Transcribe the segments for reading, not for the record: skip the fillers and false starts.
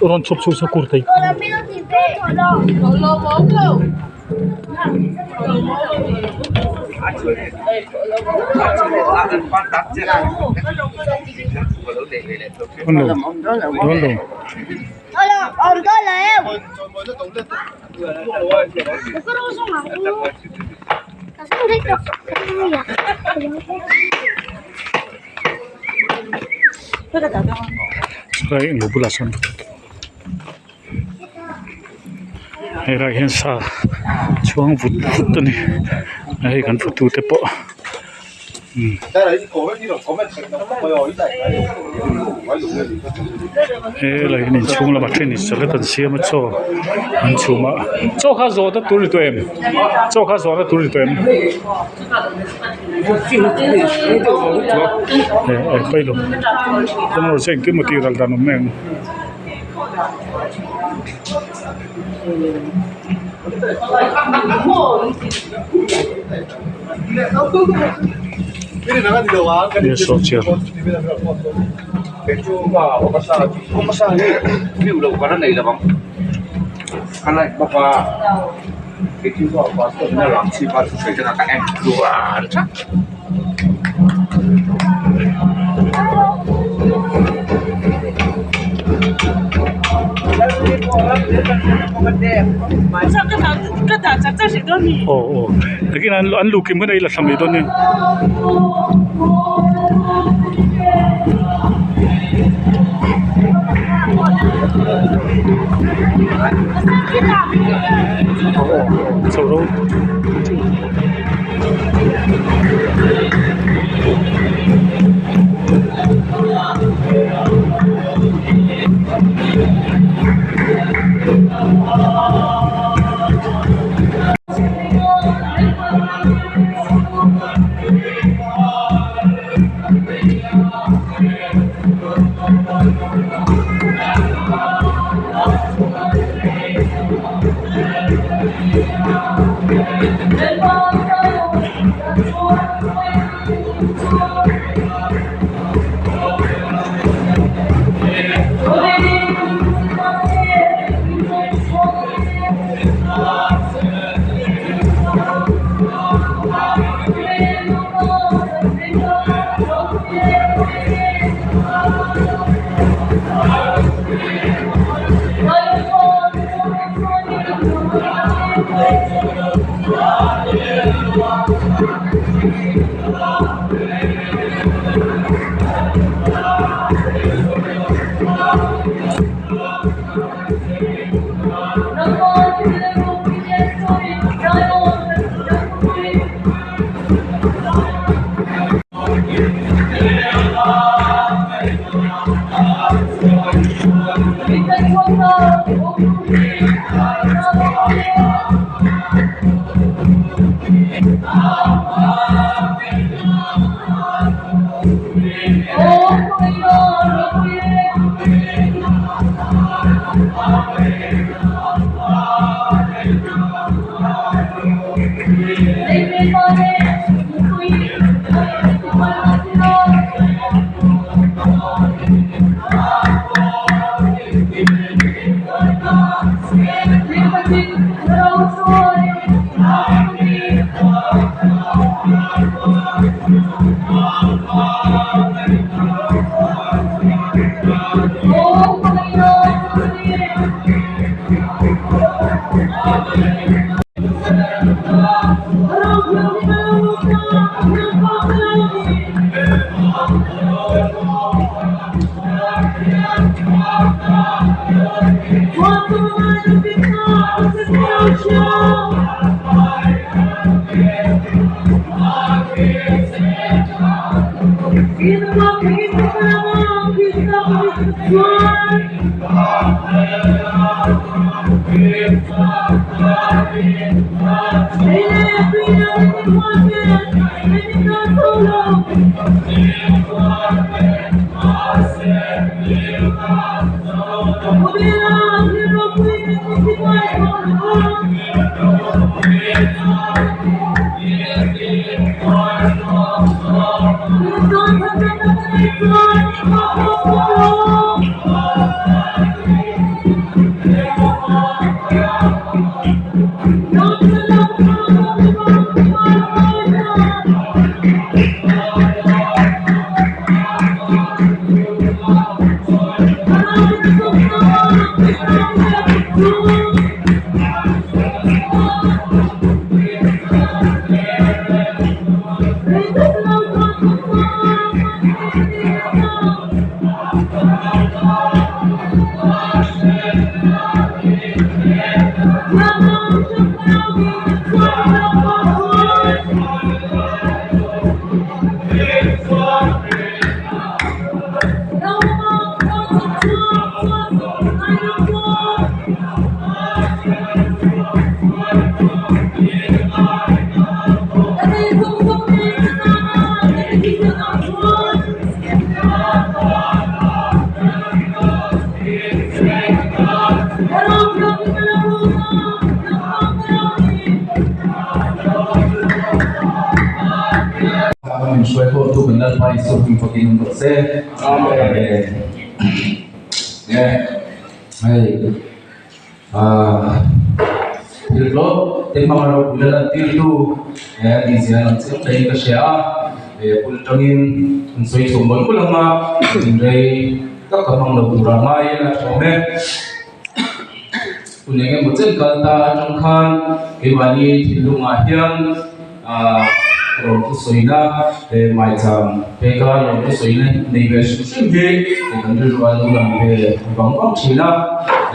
Rawn chhawp chhuah sa kur thei. Helai englo bulah sawn helai hian sa chhuang vut vut a ni a hei kan photo te pawh umm helai hian inchhung lamah then in salad an siam a chaw an chhum a chaw kha zawhna tur ni tawh em chaw kha zawhna tur ni tawh em. Aw aw takin an an luh kim hun a i la thla mai dawn nia. Chho ro Min hruai pawh tu kan Lalpa Isua hming pawhin awm rawh se. Amen. Nge hei ah thil hlawh te hmanga ropui la lan tir tu he a nih zia lang chiang hlein ka hria a he bul atangin an sawi chhuah mawlh mawlh ang a inrei tak ka hmang lo tur a ngaiin a tha awm e. Hun eng emaw chen kal ta atang khan keimahni thinlungah hian ah rawn thusawina leh maicham peka rawn thusawina nei ve hrim hrim hi kan rilru a lo lang ve vang vang thin a,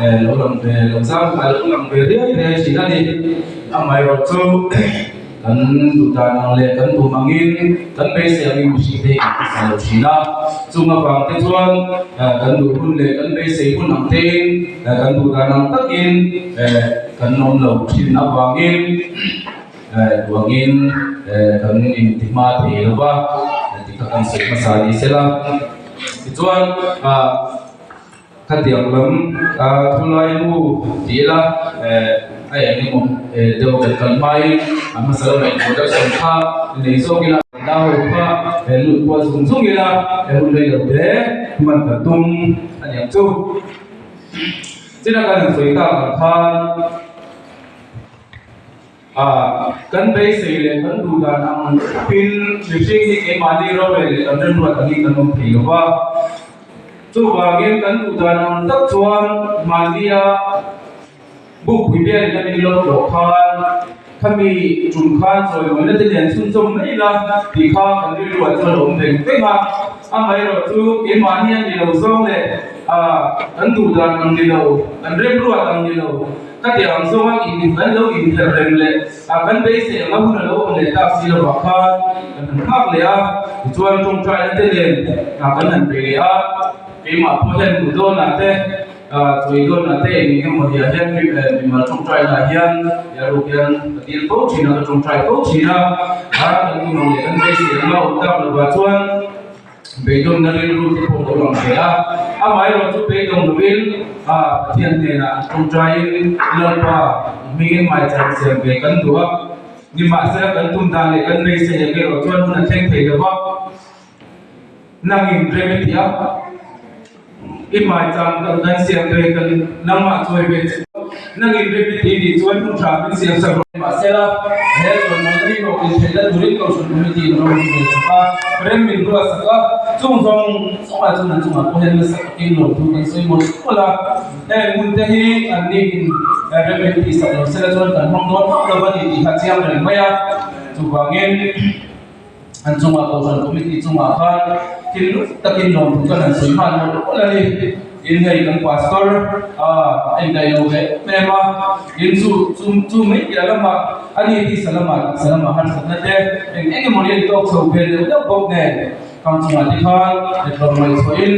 eh lo lang ve lo zang a lo lang ve riai riai thin a ni. Amaherawhchu. Kan duh dan ang leh kan tum angin kan beisei angin mihring te hi kan hmasa lo thin a. Chung avang te chuan kan duh hun leh kan beisei hun ang tein kan duh dan ang takin kan awm lo thin avangin duh angin kan inti hma thei lo va tih kha kan sawi hmasa ni sela. Tichuan ah. Khatiang lam thulai mu ti ila a eng emaw deuh kan kal hmain a hmasa lamah introduction kha nei zawk ila nau ho kha lut kual zung zung ila he hun rei lo te hman kan tum a ni ang chu. China kan han sawi tak ang khan ah kan beisei leh kan duh dan ang thlapin mihring hi keimahni rorel leh kan remruat angin kan awm thei lo va. Chuvangin kan duh dan ang tak chuan mahnia bukpui bialin a min lo tlawh khan khami tum khan chawimawina te nen chhunchawm mai ila tih kha kan rilru ah chuan a awm veng veng a. Amaherawh chu keimahni a ni lo zawng leh kan duh dan ang ni lo, kan remruat ang ni lo, ka tih ang zawnga in kan lo inherh reng leh kan beisei anga hun a lo awm leh tak si lovah khan kan han nghak leh a, tichuan tawngtaina te nen kan han pe leh a, keimah pawh hian duh dawnah te chawi dawnah te eng eng emaw ni ah hian mimal tawngtaina ah hian a ruk hian ka dil fo thin a, ka tawngtai fo thin a, kan duh ang leh kan beisei anga awm tak lovah chuan. Beidawnna rilru te pawh lo lang ve a, amaherawh chu beidawng lovin Pathian hnenah an tawngtaiin Lalpa hmingin maicham siam ve kan duh a, nimahsela kan tum dan leh kan beisei ang erawh chuan hun a thleng thei lo va, nangin rem i ti a, i maicham kan siam ve kan nangmah chawi ve che. Nangin rem i ti nih chuan hun tha min siam sak rawh. Mahsela, he chuanmawina hi hlawh in theihna turin Kohhran Committee in ro min rel sak a, rem min ruah sak a, chung zawng zawngah chuan an chungah pawh hian nasa takin lawmthu kan sawi mawlh mawlh a. Heng hmun te hi an ni in rem min tih sak lo sela chuan kan hmang dawn hauh lo a ni tih kha chiang reng mai a. Chuvangin an chungah Kohhran Committee chungah khan thil takin lawmthu kan han sawi nghal mawlh mawlh a ni. Tin hei kan pastor a indaih lo ve em a, tin chu chu chu mai piah lamah a ni tih salama tih salama harsatna te eng eng emaw ni a ni tawk chho ve deuh deuh bawk nen khang chungah te khan tlawm ngaihchhuahin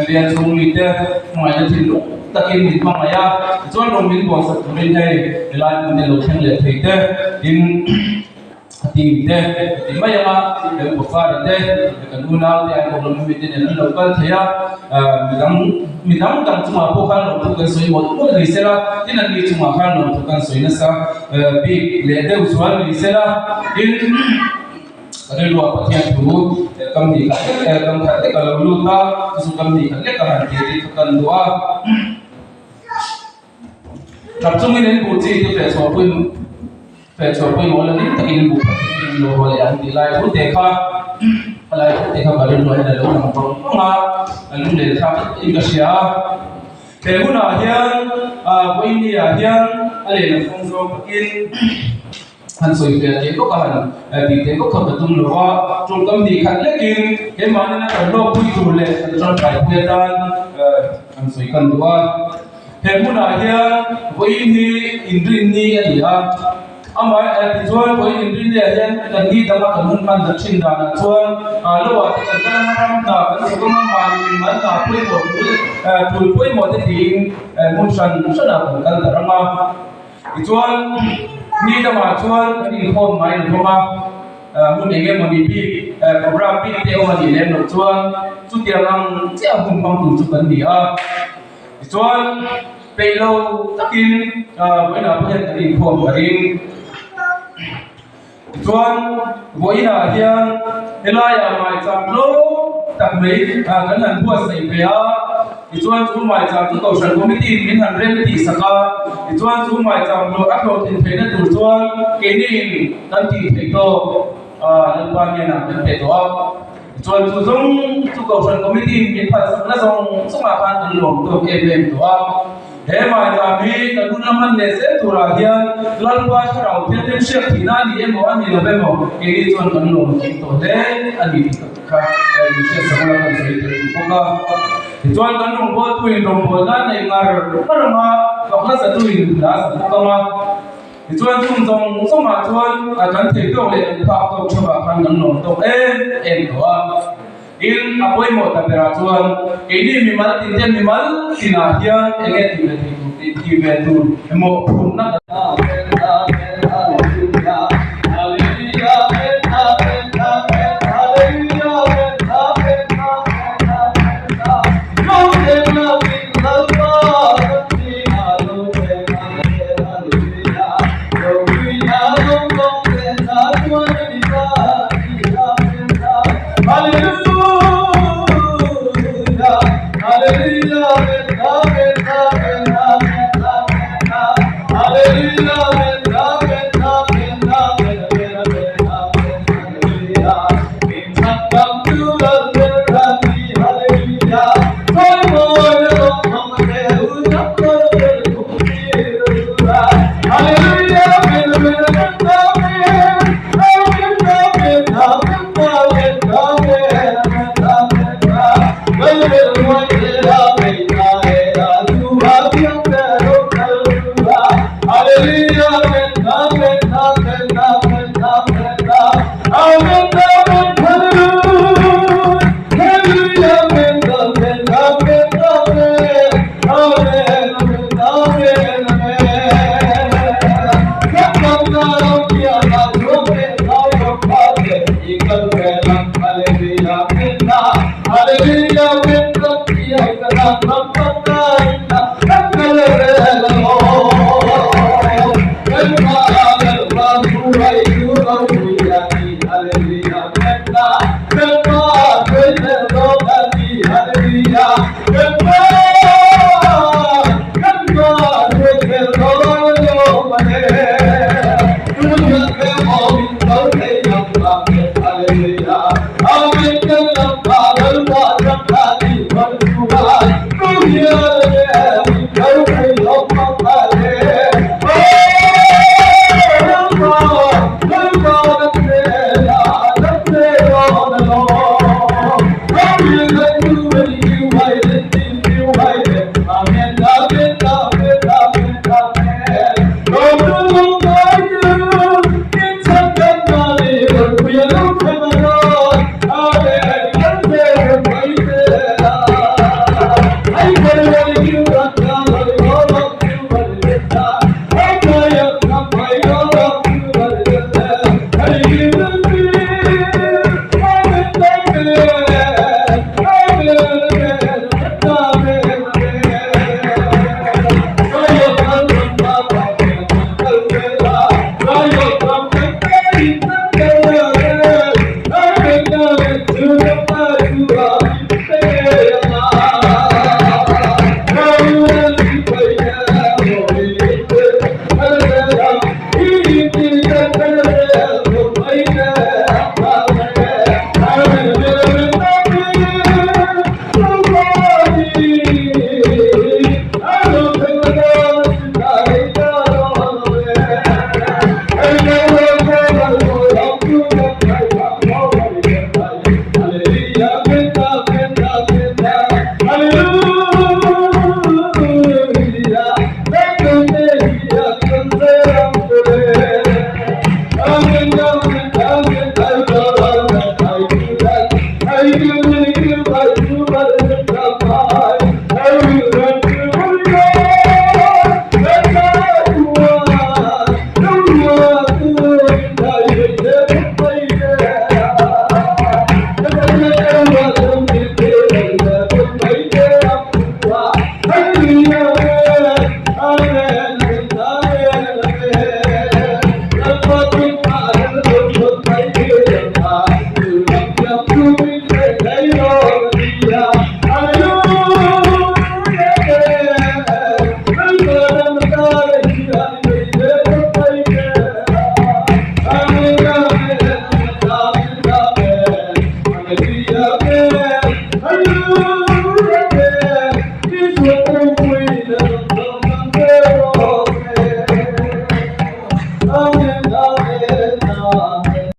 bial chhung mite hmangaihna thinlung takin min hmangaih a, tichuan rawn min buatsak turin hei helai hmun te lo thleng leh thei te tin. A team te ti mai ang a, kan Bukhara te kan unau te an kawm lam mite nen an lo kal thei a, midang midang dang chungah pawh khan lawmthu kan sawi mawlh mawlh ni sela, tin an ni chungah khan lawmthu kan sawi nasa bik leh deuh zual ni sela, tin ka rilruah Pathian thu kam hnih khat lek kam khat lek a lo lut a, chu chu kam hnih khat lek a han ti tih kha kan duh a. Tap chungin in buh chi te feh chhuah pui feh chhuah pui mawl a hlim takin in buh khat te in lo haw leh ang tih lai thu te kha a lai thu te kha ka rilru hian a lo lang vang vang a, a lung len thlak in ka hria a. He hunah hian vawiin ah hian a lehlam kawng zawng takin han sawi fiah teh bawk a, han tih teh bawk kha ka tum lo a, tawngkam hnih khat lekin keimahni kan hlawkpui tur leh kan tangkaipui atan han sawi kan duh a. He hmunah hian vawiin hi inrinni a ni a, amah tichuan vawiin inrinni ah hian kan ni danga kan hun hman dat thin danah chuan lo ah te kan kal anga ram hna kan chhuk anga mahni mimal hna pawimawh tul tul pawimawh te tiin hmun hran hranah kan kal ta ram a. Tichuan ni dangah chuan kan inkhawm ngai lo bawk a, hun eng emawni bik program bik te awm a nih lem loh chuan chutiang ang chiah hun hmang tur chu kan ni a. Tichuan, peih lo takin vawiinah pawh hian kan inkhawm ka ring. Tichuan, vawiinah hian helaiah maicham tlawm tak mai kan han buatsaih ve a, tichuan chu maicham chu Kohhran Committee in min han rem tih sak a, tichuan chu maicham hlawh a hlawhtlin theihna tur chuan keiniin kan tih theih tawk Lalpa hnenah kan pe tawh a. Chuan chu zawng chu Kohhran Committee in min phalsakna zawng zawngah khan kan lawm tawk em em tawh a. He maicham hi kan hun la hman leh zel turah hian Lalpa Thlarau Thianghlim hriat thihna a ni emaw a ni lo emaw keini chuan kan lawm kim tawh hle a ni tih tak kha min hriatsak la kan sawi tel duh bawk a. Tichuan kan rawngbawltu in rawngbawlna a neih ngar ngar ang a, fak hlasatu in hla a sa bawk ang a. Tichuan chung zawng zawngah chuan kan thei tawk leh kan phak tawk theuhah khan kan lawm tawk em em tawh a. Tin, a pawimawh ta berah chuan keini mimal tin te mimal tinah hian eng nge tih ve thei tur tih tih ve tur mawhphurhna kan Amen Amen Hallelujah Hallelujah Amen Amen Amen Hallelujah Amen Amen Amen Amen Hallelujah